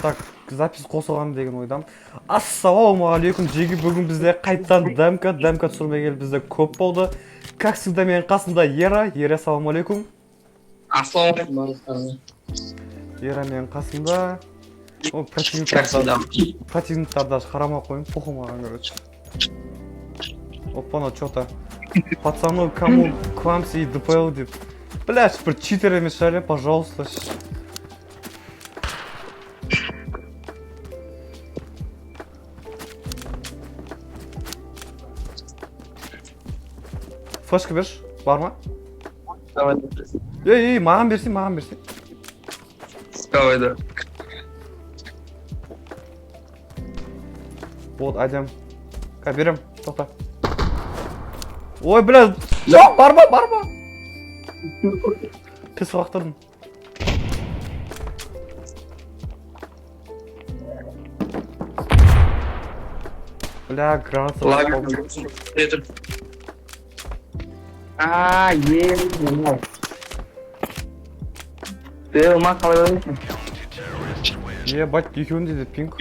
Так, запись қосылған деген ойдамын. Ассалаумағалейкум, жеге, бүгін бізде қайтадан демка түсірмегелі бізде көп болды. Как всегда, менің қасымда Ера. Ера, ассалаумағалейкум. Ассалаумағалейкум барлықтарыңа. Ера менің қасымда. О, Как всегда. Противниктар даже қарамай қойын, похуй маған, короче. Опа, что-то. Пацаны, кому к вам и ДПЛ деп. Блядь, бір читер емес шығар, пожалуйста. Флешка берші, бар ма? Давай. Ей, ей, маған берсең, маған берсең. Давай, да. Вот, әдем. Ка, берем, тоқта. Ой, бля, жоқ, барма, барма. Пес лақтырдым. Бля, граната. Лагерь. А, е, Дел, ма қалай ойлайсың? Ебать, екеуінде де пинг.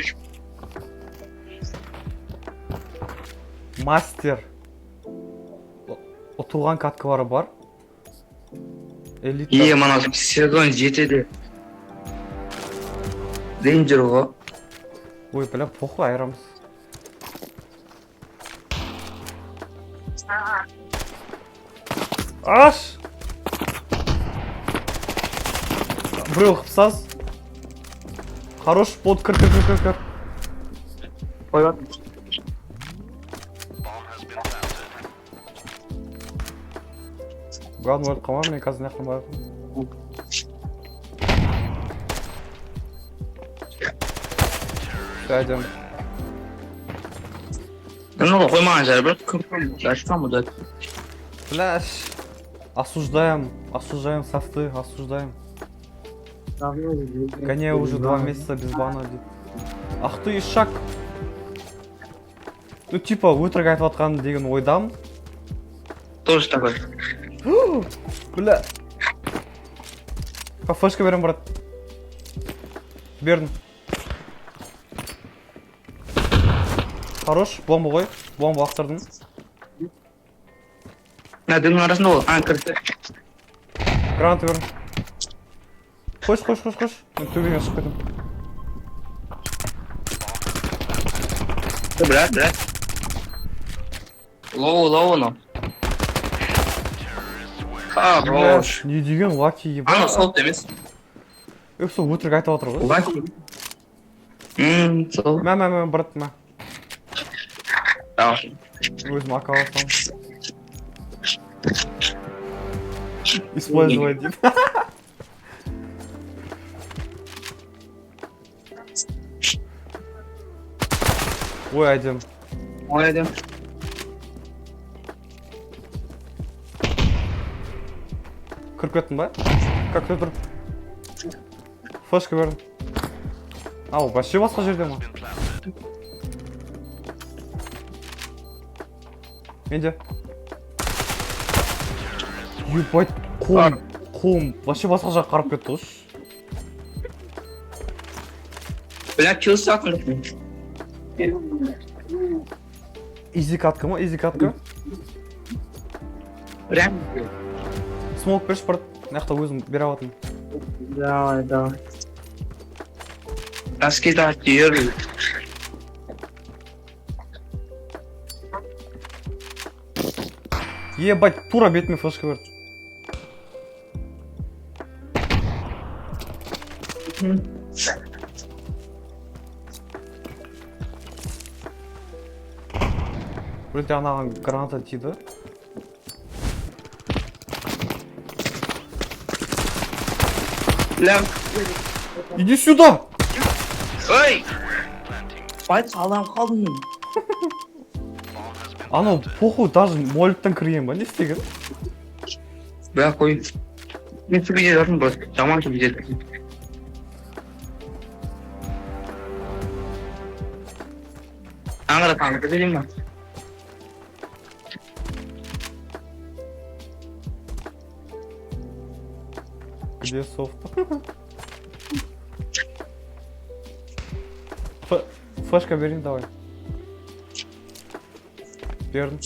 Мастер. Ұтылған каткалары бар. Элита. Е, мана сезон жетіде. Рейнджер ғой. Ой, бля, похуй, айырамыз. Аш! Біреу қыпсаз. Хорош, бот, кір, кір, кір, кір, кір. Қойып. Главное, өліп қалма, мен қазір мына жақтан барамын. Всё, әдемі. Ну, қоймаған жер бір ашқан бұда. Бля, осуждаем, осуждаем софты, осуждаем. Гоняю уже 2 месяца без бана дейді. Ах ты ишак. Ну, типа, өтірік айтып жатқан деген ойдамын. Тоже такой. Бля. Ка, флешка берем, брат. Бердім. Хорош, бомба қой. Бомба лақтырдым. Мына дымның арасында ол. А, кірді. Граната бердім. Қойшы, қойшы, қойшы, қойшы. Мен төбеге шығып кетемін. Бля, бля. Лоу, лоу, но. Хорош. Не деген лаки, ебать. Ана сол емес. Е, сол өтірік айтып жатыр ғой. Лаки. Сол. Мә, мә, мә, брат, мә. Давай. Өзім АК алсам. Использовать деп. Ой, әдем. Ой, әдем. Кіріп кеттің ба? Как ты тұр? Флешка бердім. Ау, вообще басқа жерде ма? Менде. Ебать, қолым, қолым вообще басқа жаққа қарап кетті ғой. Бля, килл сатып. Изи катка ма? Изи катка? Прям. Смок берші, брат. Мына жақта өзім бере алатынмын. Давай, давай. Раскидать еры. Ебать, тура бетіме флешка берді. Вроде анаған граната тиді. Бля. Иди сюда! Ой! Байт қалам қалдым. Анау похуй, даже моликтен кірген ба, не істеген? Бля, қой. Мен төбеде жатырмын просто. Жаман төбеде жатырмын. Аңғара таңғы деймін ба? Где софт? Флешка берейін, давай. Бердім.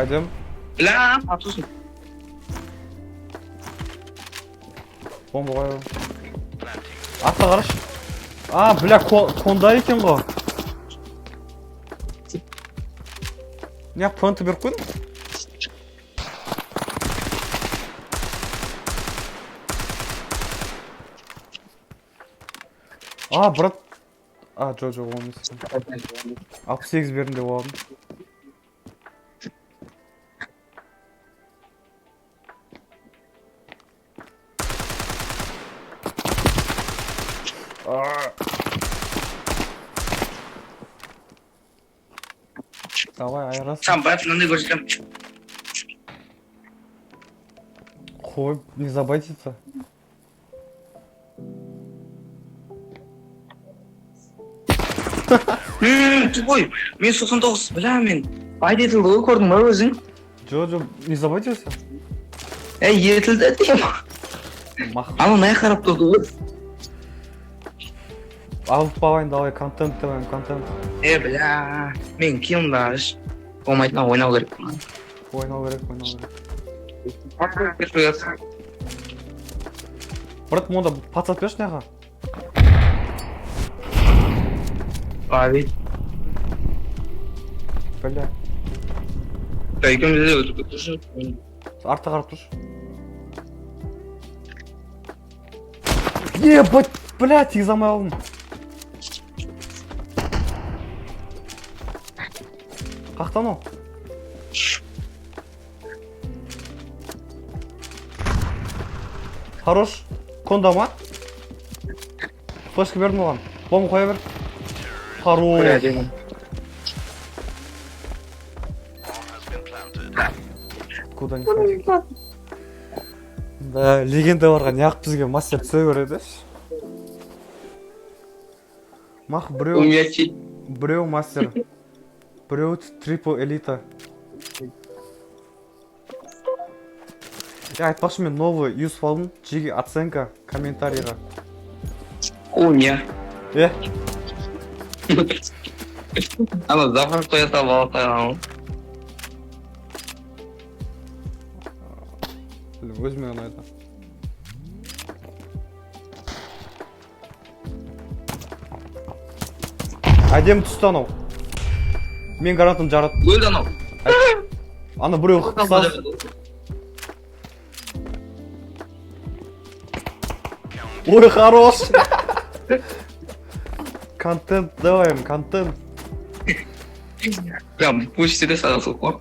Әдем. Бля, атусың. Бомба қоямын. Артқа қарашы. А, бля, конда екен ғой. Не, пронты беріп қойдың? А, брат. А, жоқ, жоқ, ол емес. 68 бердім деп ойладым. Давай, айырасың. Саған, брат, мынандай көрсетемін. Қой, не забайтится. Тупой, мен 99, бля, мен байд етілді ғой, көрдің ба өзің? Жоқ, жоқ, не забайтился. Ей, етілді деймін. Мах. Анау мына қарап тұрды ғой. Алып алайын, давай, контент давай, контент. Е, бля, мен киімді аш. Болмайды, мына ойнау керек. Ойнау керек, ойнау керек. Брат, мұнда подсад берші мынаға. Abi. Бля, Екеуміз де өтіп тұршы. артқа қарап тұршы. Ебать, бля, тигізе алмай қалдым. Қақтан ол? Хорош. Конда ма? Флешка бердім оған. Бомба қоя бер. Хорош. Куда не хватит. Да, легендаларға неғып бізге мастер түсе береді? Мах, біреу, Умеять. біреу мастер. Біреу трипл элита. Я айтпақшы, мен новый юз алдым. Жеге оценка комментарийға. Хуйня. Е, Ана зафар қоя салып ала салған. Білмеймін, өзіме ұнайды. Әдемі түсті анау. Мен гранатым жарат. Өлді анау. Ана біреу қысас. Ой, хорош. Контент давай, контент. Прям пусть де саған соқпа.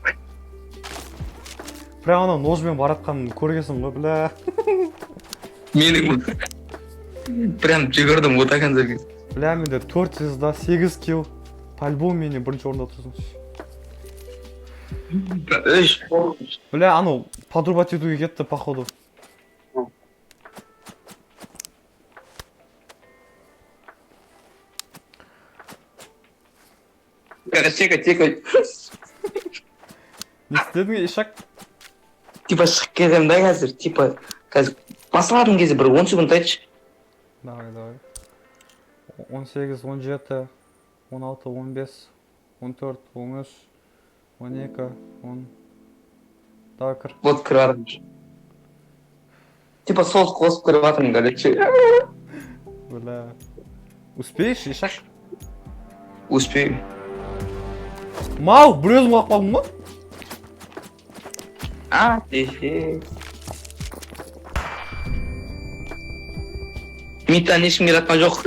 Прям анау ножмен баратқанын көргенсің ғой, бля. Менің прям жүгірдім вот до конца. Бля, менде 4 звезда, 8 килл. По-любому менен бірінші орында тұрсың. Үш. Бля, анау подрубать етуге кетті, походу. Тихо, тихо. Не істедің, ишак? Типа шығып кетемін да қазір, типа қазір басылатын кезде бір 10 секунд айтшы. Давай, давай. 18, 17, 16, 15, 14, 13, 12, 10. Давай, кір. Вот кіріп жатырмын. Типа сол қосып кіріп жатырмын, короче. Бля. Успеешь, ишак? Успею. Мау, бір өзім қалып қалдым ғой. А, десе. Мидтан ешкім келе жатқан жоқ.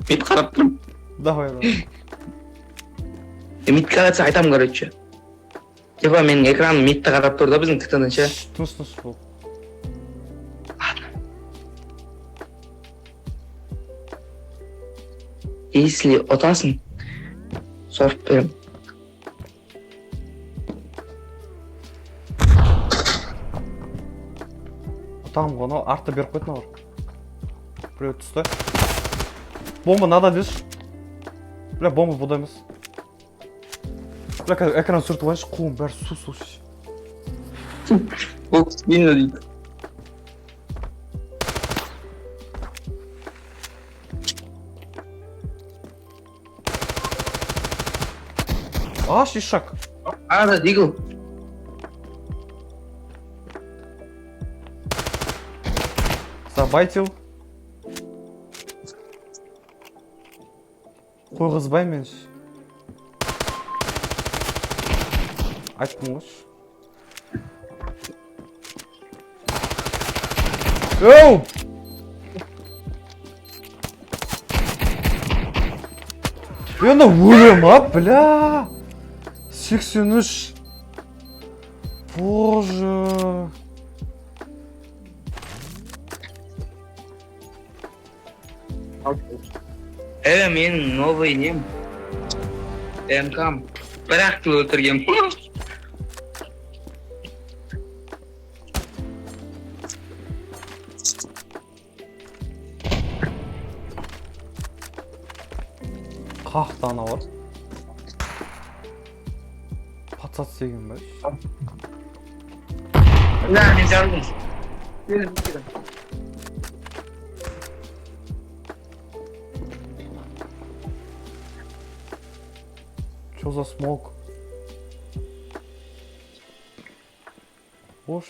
Мид қарап тұрмын. Давай, давай. Мид қаратса айтамын, короче. Типа менің экраным мидті қарап тұр да біздің ктн ше. Тыныш, тыныш бол. Если ұтасың, сорып беремін. Ұтамын ғой, анау артта беріп қойды мыналар. Біреу түсті. Бомба надо деші. Бля, бомба бұда емес. Бля, қазір экран сүртіп алайыншы, қолым бәрі су су. Бұл спина дейді. Аш, ишак. А, да, дигл. Забайтил. Қойғызбай мен. Айттым ғой. Оу! Енді өлем, а, бля! 83. Боже. Е, менің новый нем. МК-м. Бір-ақ кіл өлтіргем. Қақты аналар. Пацат істеген ба? Бля, мен жарылдым. Чё за смок? Бош.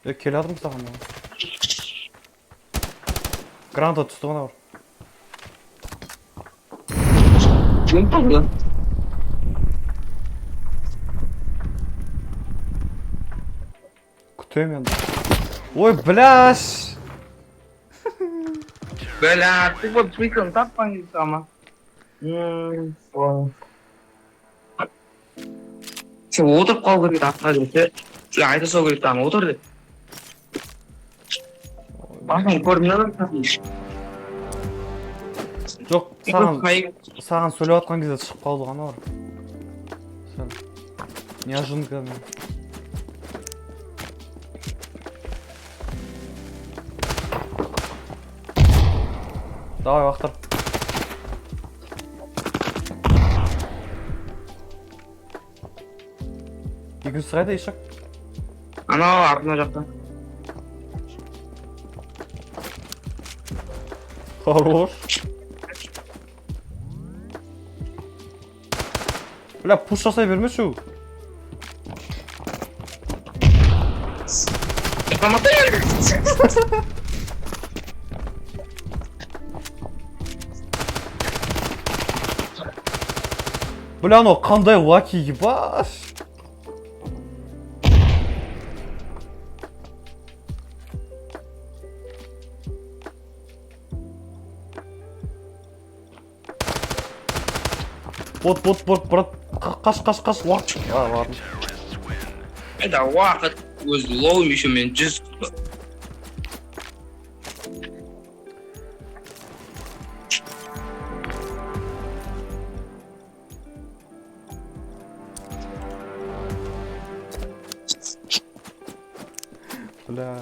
Е, келе жатырмын саған. Граната түсті ғой аналар. Кім болды? Күтемін енді. Ой, бляш! Бля, тупо прикол таппаңыз ама. Сен отырып қалу керек артқа деп ше. Бля, айта салу керек ана отыр деп. Басын көрдім да. Жоқ, саған сөйлеп жатқан кезде шығып қалды ғой аналар. Сәл. Неожиданно. Давай, лақтыр. Екіншісі қайда, ишак? Анау артына жақта. Хорош. Бля, пуш жасай бермеші. Автоматы. Бля, анау қандай лаки, ебаш. Бот, бот, бот, брат. Қаш, қаш, қаш, уақыт. А, ладно. Это уақыт өз лоуым еще мен 100. Бля.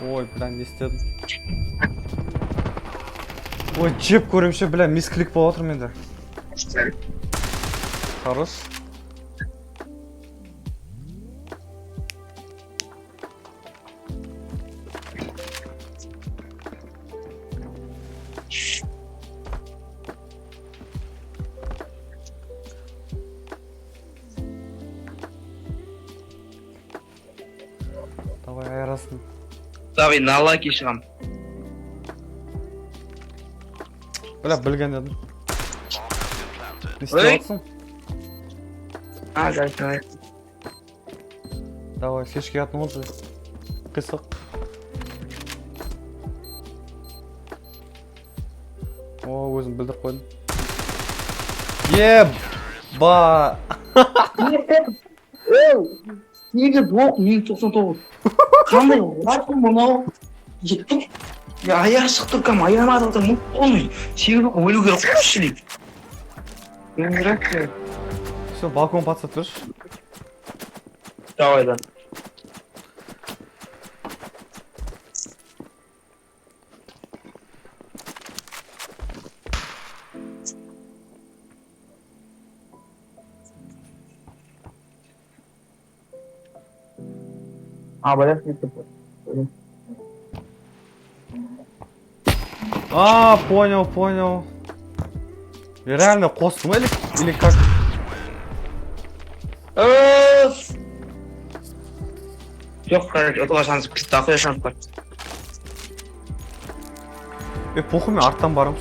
Ой, бля, не істедім? Ой, жеп көремше, бля, мисклик болып жатыр менде. Хорош. Давай, айырасың. Давай, на лаки шығам. Бля, білген едім. Не істеп Ой. жатсың? А, давай, давай. Давай, фишки атын болды. Қисық. О, өзім білдіріп қойдым. Еба! 8 оқ, мен 99. Қандай лаки мынау? Я аяқ шығып тұр, кәдімгі аяғыма атып отырмын. Полный. 8 оқ өлу керек қой шілей. Все, балкон подсат берші. Давай, да. А, бля, А, понял, понял. Реально қосты ма или как? Өф! Жоқ, короче, ұтуға шанс, дохуя шанс бар. Е, похуй, мен арттан барамын.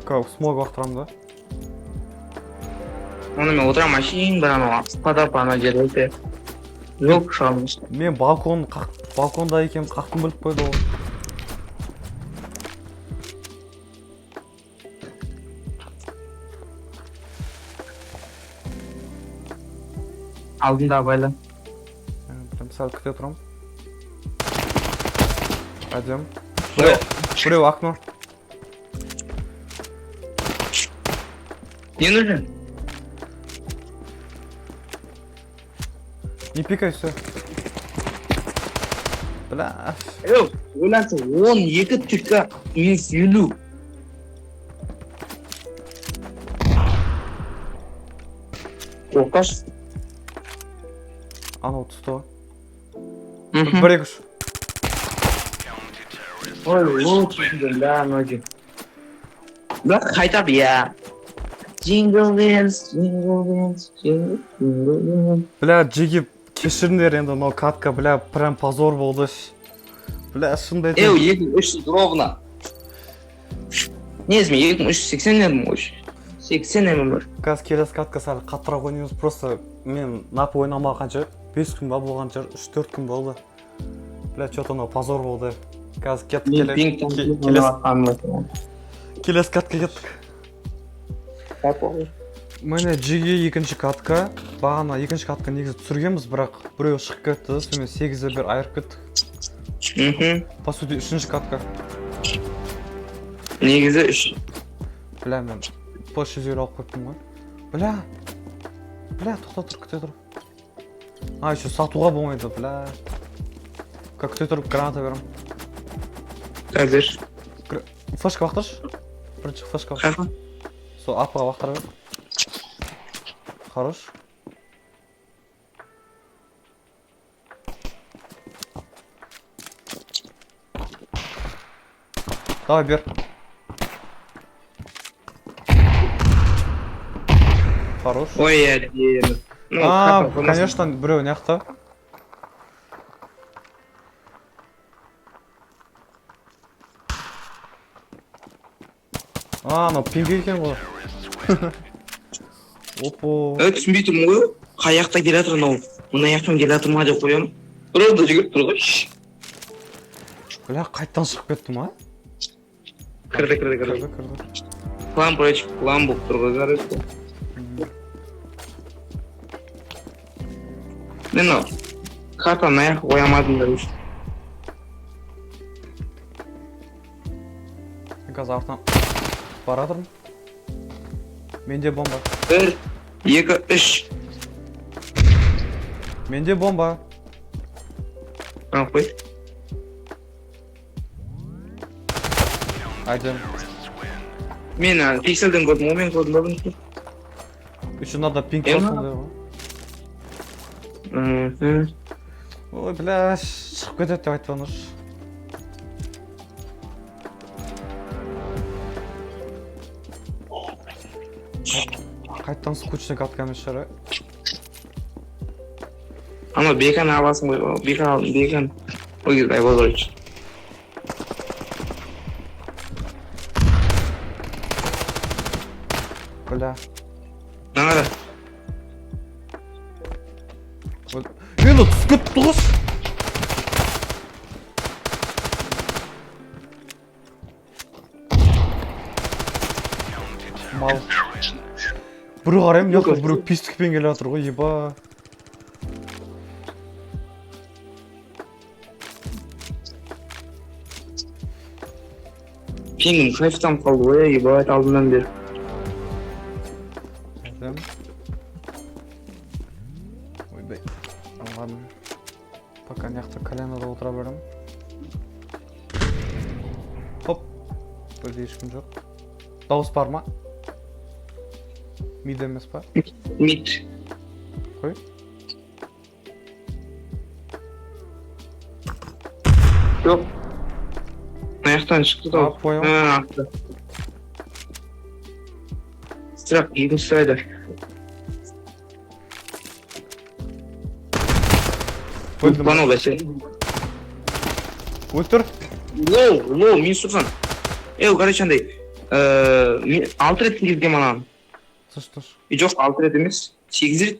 Как смог лақтырамын да. Оны мен отырамын әшейін бір анау қадап ана жерде өте. Жоқ, шығамыз. Мен балкон қақ, балконда екенмін, қақтым біліп қойды ол. Алдында абайла. Прям сәл күте тұрамын. Әдем. Біреу окно. Не нужен? Не пикай, все. Бля. Еу, ойланшы, 12 түкке минус 50. Оқаш. Анау түсті ғой. Мхм. Бір, екі, үш. Ой, лучше, бля, ноги. Бля, қайтап, я. Jingle bells, jingle bells, jingle, jingle bells. Бля, жеге кешіріңдер енді, мынау катка, бля, прям позор болды. Бля, шынымды Еу, айтайын. 2300 ровно. Негізі мен 2380 едім ғой. 80 едім бір. Қазір келесі катка сәл қаттырақ ойнаймыз. Просто мен напы ойнамаған қанша 5 күн ба болған шығар, 3-4 күн болды. Бля, че-то мынау позор болды. Қазір кеттік, Мен пингтен келесі катка кеттік. Міне, жеге екінші катка. Бағана екінші катка негізі түсіргенбіз, бірақ біреу шығып кетті, сонымен 8-1 айырып кеттік. Мхм. По сути, үшінші катка. Негізі үш. Бля, мен П 150 алып қойыппын ғой. Бля. Бля, тоқта тұр, күте тұр. А, еще сатуға болмайды, бля. Как күте тұрып граната беремін. Қазір. Флешка лақтыршы. Бірінші флешка. Қайда? Сол апаға лақтыра бер. Хорош. Давай, бер. Хорош. Ой, әдемі. Ну, А, қайта қоймасын. конечно, біреу мына жақта. А, анау пинг екен ғой. Опо. Е, түсінбей тұрмын ғой. Қай жақта келе жатыр анау? Мына жақтан келе жатыр ма деп қоямын. Просто жүгіріп тұр ғой. Бля, қайттан шығып кетті ма? Кірді, кірді, кірді. Кірді, кірді. План против план болып тұр ғой, короче. Мен мынау картаны мына жаққа қоя алмадым короче. Мен қазір артынан бара жатырмын. Менде бомба. Бір, екі, үш. Менде бомба. Ал қой. Әдем. Мен ана пикселден көрдім ғой, мен көрдім ба бірінші. Еще надо пинг Е, бар мына- сондай ғой. Мхм. Ой, бля, шығып кетеді деп айтпаңдаршы. Қайттан скучный катка емес шығар, ә? Анау бекан аласың ғой, бекан алдым, бекан. Ол кезде айбол короче. Бля. Мына қара. Енді түсіп кетті ғой. Мал. Біреу қараймын, мына жақта біреу пистікпен келе жатыр ғой, еба. Пингім кайфтан қалды ғой, ебать, алдынан бері. Әдем. Ойбай. Ладно. Пока мына жақта коленода отыра беремін. Хоп. Бірде ешкім жоқ. Дауыс бар ма? Мид емес па? Мид. Қой. Жоқ. Мына жақтан шықты А, дауыс. понял. А, атты. Сұрақ екінші сұрайды. Өлдім. Банал бәсе. Өлтір. Лоу, лоу, минус 90. Ей, короче, андай. 6 рет тигізгенмін анаған. Тыш, тыш. Е, жоқ, 6 рет емес. 8 рет.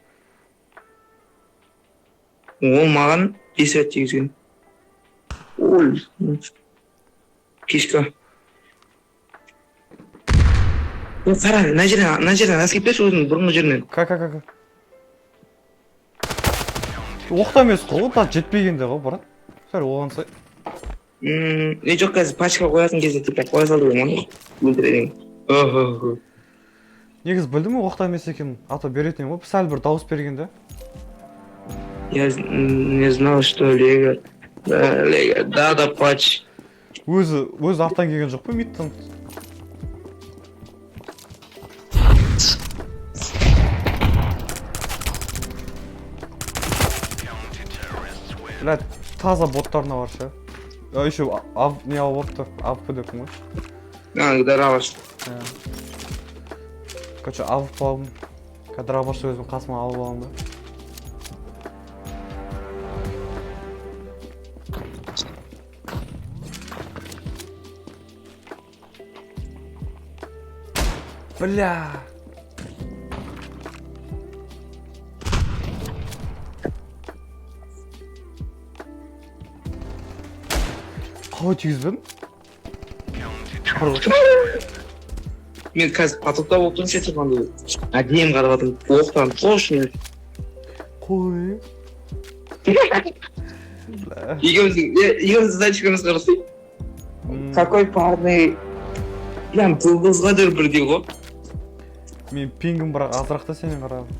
Ол маған 5 рет тигізген. Ой, кешкі. Е, қара, мына жерден, мына жерден асып кетпеші өзінің бұрынғы жерінен. Ка, ка, ка, ка. Оқта емес қой, да жетпегенде ғой, брат. Сәл оған сай. Не, жоқ, қазір пачка қоятын кезде типа қоя салды ғой оны. Өлтіреді. Охо. Негізі білдім ғой оқта емес екенін. А то беретін едім ғой, сәл бір дауыс бергенде. Я не знал, что Лего. Да, Лего. Да, да, пач. Өзі, өзі арттан келген жоқ па мидтан? Бля, таза боттарына бар ше. А, еще ав, не алып алыпты, АВП деп қой. А, драваш. Короче, АВП алдым. Қазір дробашты өзім қасыма алып аламын да. Бля! Қалай тигізбедім? Мен қазір потокта болып тұрмын ше, тұрғанда. Әдемі қарап жатырмын. Оқтан точно. Қой. Бля. Екеуміздің зайчигіміз қарасай. Какой парный. Прям жұлдызға дер бірдей ғой. Мен пингім бірақ азырақ та сенен қарағанда.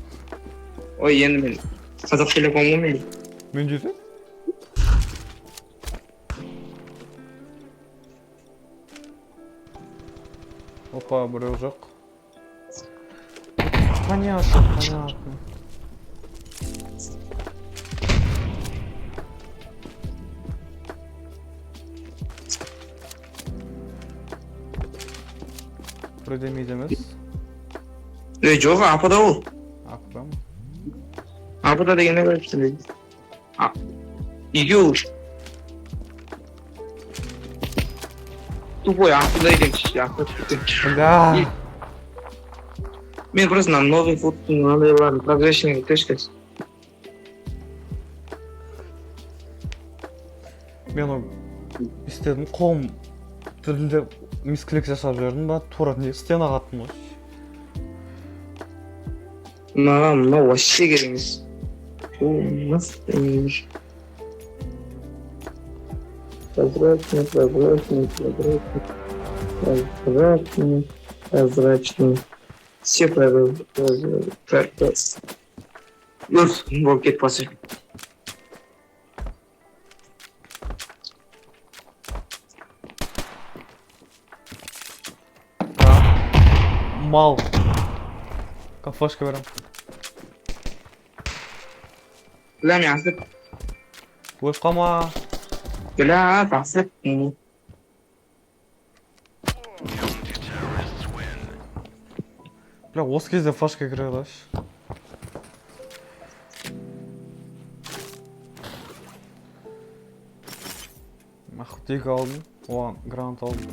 Ой, енді мен Қазақ телеком ғой мен. Мен дейді? Опа, біреу жоқ. Понятно, понятно. Біреу де мид емес. Ей, жоқ, апада ол. Апта ма? Апада деген не короче. А. Екеуі. Тупой апада екен, апада екен. Бля! Мен просто на новый фотоның мынандайларын прозрачный точка. Мен оны істедім, қолым дірілдеп мисклик жасап жібердім ба, тура не стенаға аттым ғой. Маған мынау вообще керек емес. О, нас- Прозрачный, прозрачный, прозрачный, прозрачный, прозрачный. Все прозрачные. Болып кетіп қалса. Мал. Кафешка беремін. Бля, мен асып. Өліп қалма. Бля, асып. Бля, осы кезде флешка кіре алайыншы. Махут екі алдым, оған гранат алдым.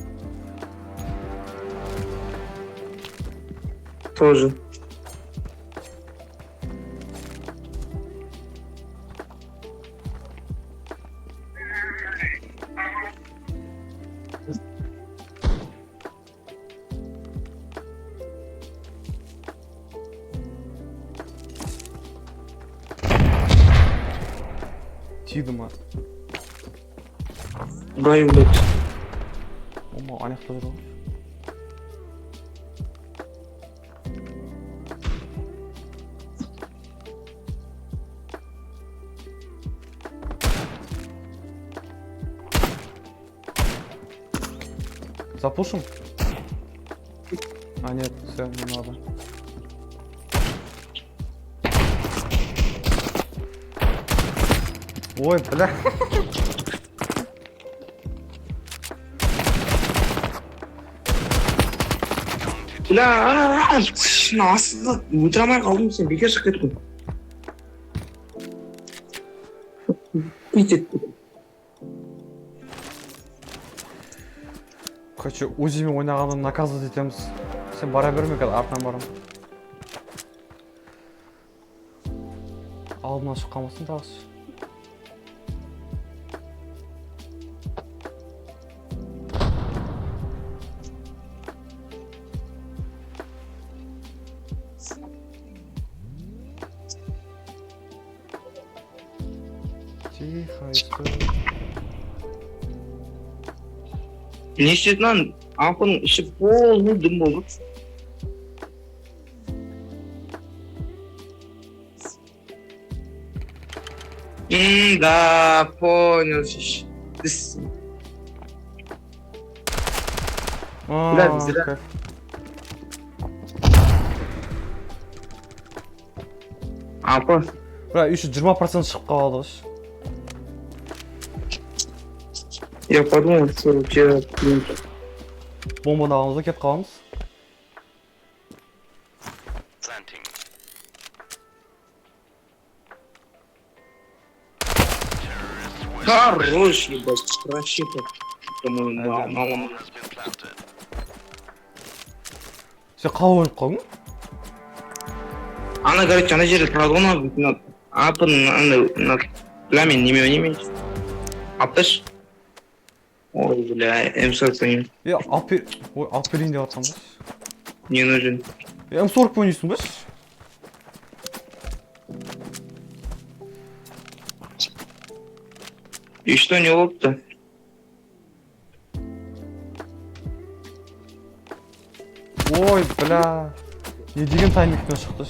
Тоже. Тиді ма? Бай, блядь. Ома, ана жақта жүр ғой. Запушим? А нет, все, не надо. Ой, бля. Бля, астында өлтіре алмай қалдым, сен бекер шығып кеттің. Бүйтеді. Короче, узимен ойнағанды наказывать етеміз. Сен бара берме, қазір артынан барамын. Алдымнан шығып қалмасын тағы. Тихо, стой. Не істеді мынаның? Ампының іші полный дым болды. Да, понял. А, зря. Кайф. Ампы. Бля, еще 20% шығып қалады ғой. Я подумал, что у тебя, блин, Бомбаны аламыз да кетіп қаламыз. Хорош, ебать, вообще-то. По-моему, мало. Сен қалай өліп қалдың? Ана, короче, ана жерде тұрады ғой, мына апын, ана, мына, бля, мен неме ойнаймын. Алып. Ой, бля, М40 ойнаймын. Е, алып бер. Ой, алып берейін деп жатқан ба? Не нужен. Е, М40 ойнайсың ба? И что, не болыпты? Ой, бля. Не деген таймингпен шықты?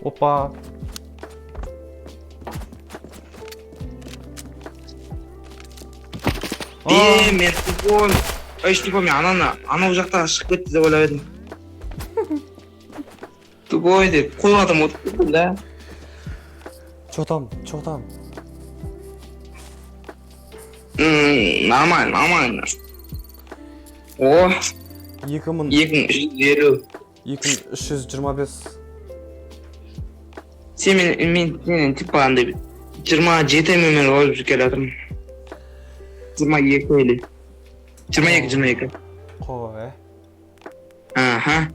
Опа. А, Е, мен тупой. Ой, типа, мен ананы, анау жақта шығып кетті деп ойлап едім. Тупой деп, қойып адам отырып кеттім да. Чё там? Чё там? Нормально, нормально. О, 2000 2350. 2325. Сен мен сенен типа андай 27 мм озып келе жатырмын. 22 или 22, 22. Қой. Аха.